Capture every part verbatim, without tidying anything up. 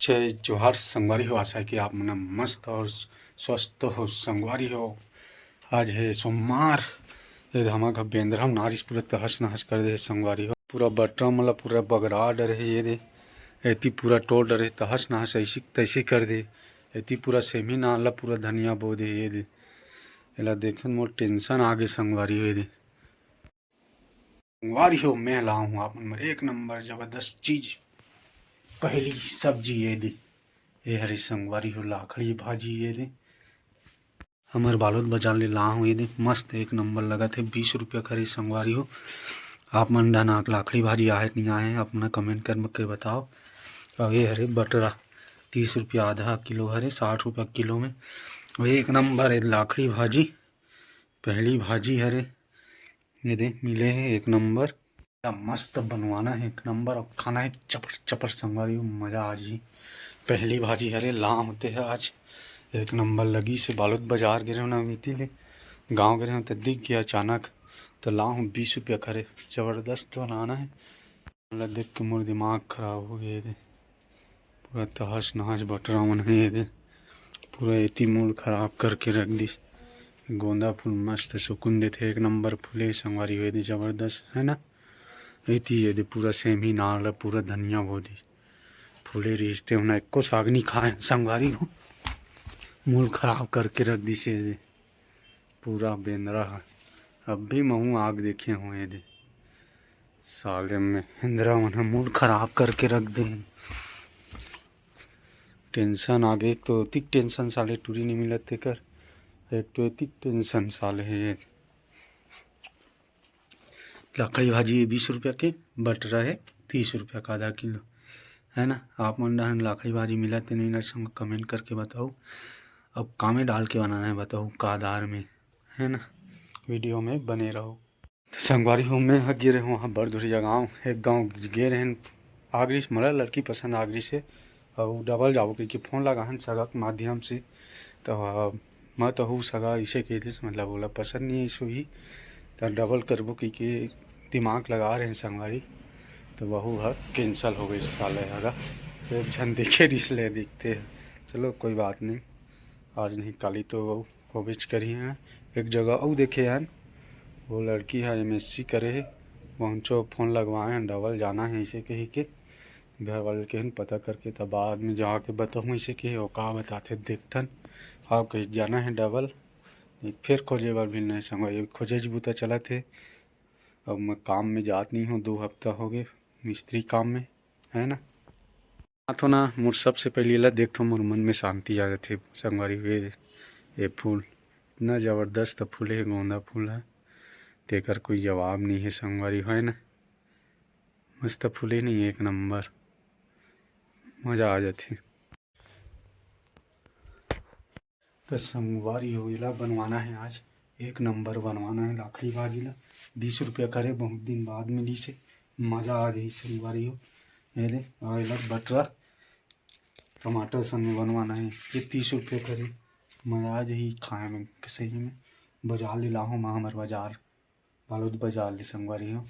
जय जोहार संगवारी हो, आशा है कि आप मन मस्त और स्वस्थ हो संगवारी हो। आज है सोमवार, ये दे हमर घर बेंदरा नारिस पूरा तहस नहस कर दे हे संगवारी हो। पूरा बटरा मन ला पूरा बगरा डरे हे, ये दे एती पूरा टोर डरे हे, तहस नहस ऐसी तैसी कर दे। एती पूरा सेमी नार ला पूरा धनिया बो दे हे, ये दे एला देखन मोर tension आ गे संगवारी हो, ये दे। संगवारी हो, मैं लाऊं आप मन बर एक नंबर जबरदस्त चीज, पहली सब्जी ये दे। ये हरे संगवारी हो लाखड़ी भाजी ये दे। हमर बालोद बाजार ले लाऊं ये दे, मस्त एक नंबर लगत हे, बीस रुपया करे संगवारी हो। आप मन डहन लाखड़ी भाजी आहे नहीं आहे, अपना comment कर के बताओ। और ये हरे बटरा, तीस रुपया आधा किलो हरे, साठ रुपया किलो में। और एक नंबर है लाखड़ी भाजी, पहली भाजी हरे। ये दे मिले हे एक नंबर। या मस्त बनवाना हे एक नंबर, और खाना हे चपर चपर संगवारी हो, मजा आ जी। पहली भाजी हरे ला होते है आज, एक नंबर लगी से। बालोद बाजार गे रहे हो ना मीती ले, गाँव गे रहे हो तो दिख गया अचानक, तो ला हूँ बीस रुपया करे, जबरदस्त बनाना हे। मतलब देख के मोर दिमाग खराब हो गया ये दे। पूरा तहस नहस बटरा मन हे ये दे। पूरा एती mood खराब करके रख दिस। गोंदा फूल मस्त सुकून देथे, एक नंबर फूले संगवारी हो ये दे, जबरदस्त है ना। एती ये दे पूरा सेमी नार ला पूरा धनिया बो दिस। फूले रिहिस ते हमन एको साग नहीं खाए संगवारी हो। Mood खराब करके रख दिस ये दे। पूरा बेंदरा ह। अब भी महूँ आग देखे हों ये दे। साले महेंद्रा मन ह mood खराब करके रख दे हे। Tension आ गे, एक तो एतिक tension साले टूरी नहीं मिलत तेकर, एक तो एतिक tension साले हे ये। लाखड़ी भाजी हे बीस रुपया के, बटरा हे तीस रुपया का आधा किलो, है ना। आप मन डहन लाखड़ी भाजी मिलत हे नहीं मिलत, संग comment करके बताओ। अब का में डाल के बनाना है बताओ, का दार में, है ना। Video में बने रहो। तो संगवारी हो, मैं ह गे रहे हूँ वहाँ बरधुरिया गाँव, एक गाँव गे रहे, आगरिस मोला लड़की पसंद आगरिस हे, और double जाबो कहिके phone लगाहन सगा के माध्यम से। तो मैं तो हूँ सगा इसे कह दिस, मतलब ओला पसंद नहीं है इसो ही, तो double करबो कहिके दिमाग लगा रहे हैं संगवारी। तो वहू ह cancel हो गई साले हगा, एक झन देखे रिस ले देखते हैं। चलो कोई बात नहीं, आज नहीं काली तो होबेच करही। हैं एक जगह अउ देखे हन, वो लड़की ह MSc करे हे, वहंचो phone लगवाए हन, double जाना है इसे कही के। घर वाले के हन पता करके तब बाद में जाके बताऊँ इसे के, वो का बताथे देखथन। आप कहीं जाना है double, नहीं फिर खोजे बर भी नहीं संगवारी, खोजे जी बूता चलत हे। अब मैं काम में जात नहीं हूँ, दो हफ्ता हो गए मिस्त्री काम में, है ना। हाँ तो ना, मोर सबसे पहले एला देखथों, मोर मन में शांति आ जाथे संगवारी हो। ये फूल इतना जबरदस्त फूले हे, गोंदा फूल है, तेकर कोई जवाब नहीं है संगवारी हो, है ना। मस्त फूले नहीं, एक नंबर, मजा आ जाथे। तो संगवारी हो, एला बनवाना है आज, एक नंबर बनवाना है लाखड़ी भाजी ला। बीस रुपया करे, बहुत दिन बाद मिली से, मजा आ जाही संगवारी हो। ये ले, और एला बटरा टमाटर संग में बनवाना है, ये तीस रुपया करे, मजा आ जाही खाए में सही में। बाजार ले लाहूँ मैं, हमर बाजार, बालोद बाजार ले संगवारी हो।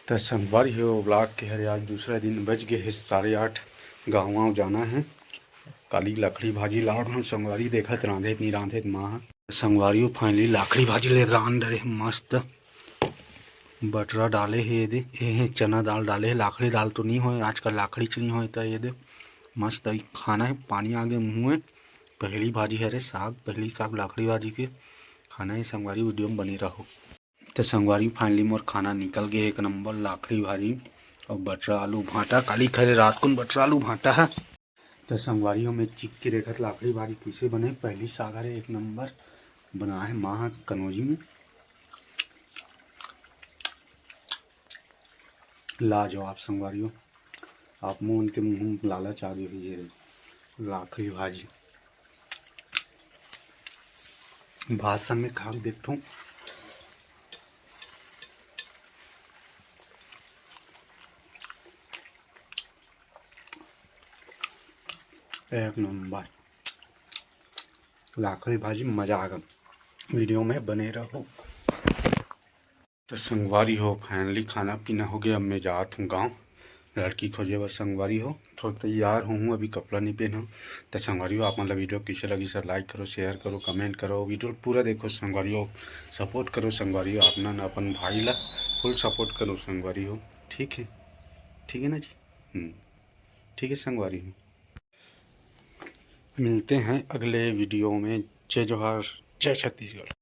त संगवारी हो, vlog के हरे आज दूसरा दिन, बज गे हे साढ़े आठ। गाँव वाँव जाना है। काली लकड़ी भाजी लाग हन संगवारी, देखत रांधे त नहीं रांधे त माँ ह। संगवारी हो, finally लाखड़ी भाजी ले रांध डरे हे, मस्त बटरा डाले हे ये दे, ये हे चना दाल डाले हे, लाखड़ी दाल तो नहीं होए आजकल, लाखड़ी च नहीं होए त ये दे मस्त अई खाना है। पानी आगे मुँह में, पहली भाजी हरे साग, पहली साग लाखड़ी भाजी के खाना है संगवारी, video में बने रहो। त संगवारी finally मोर खाना निकल गे एक नंबर लाखड़ी भाजी अउ बटरा आलू भांटा, काली खरे रात कुन बटरा आलू भांटा है। त संगवारी हो, मैं चिक के देखत लाखड़ी भाजी कइसे बने, पहली साग हरे एक नंबर बना है माँ ह कनौजी में। लाजवाब संगवारी हो, आप मन के मुँह में लालच आ गे होही, ये लाखड़ी भाजी भात संग में खा के देखथों। एक नंबर लाखड़ी भाजी, मजा आ गया। वीडियो में बने रहो। तो संगवारी हो, finally खाना पीना हो गया। अब मैं जात हूँ गाँव लड़की खोजे बर। संगवारी हो, थोड़ा तैयार हूँ, अभी कपड़ा नहीं पहना। तो संगवारी हो, आप मन ला वीडियो कैसे लगी सर, like करो, share करो, comment करो, वीडियो पूरा देखो संगवारी हो, support करो संगवारी हो, अपना ना अपन भाई ला full support करो संगवारी हो। ठीक है, ठीक है ना जी। हम्म, ठीक है संगवारी हो, मिलते हैं अगले वीडियो में। जय जोहार, जय छत्तीसगढ़।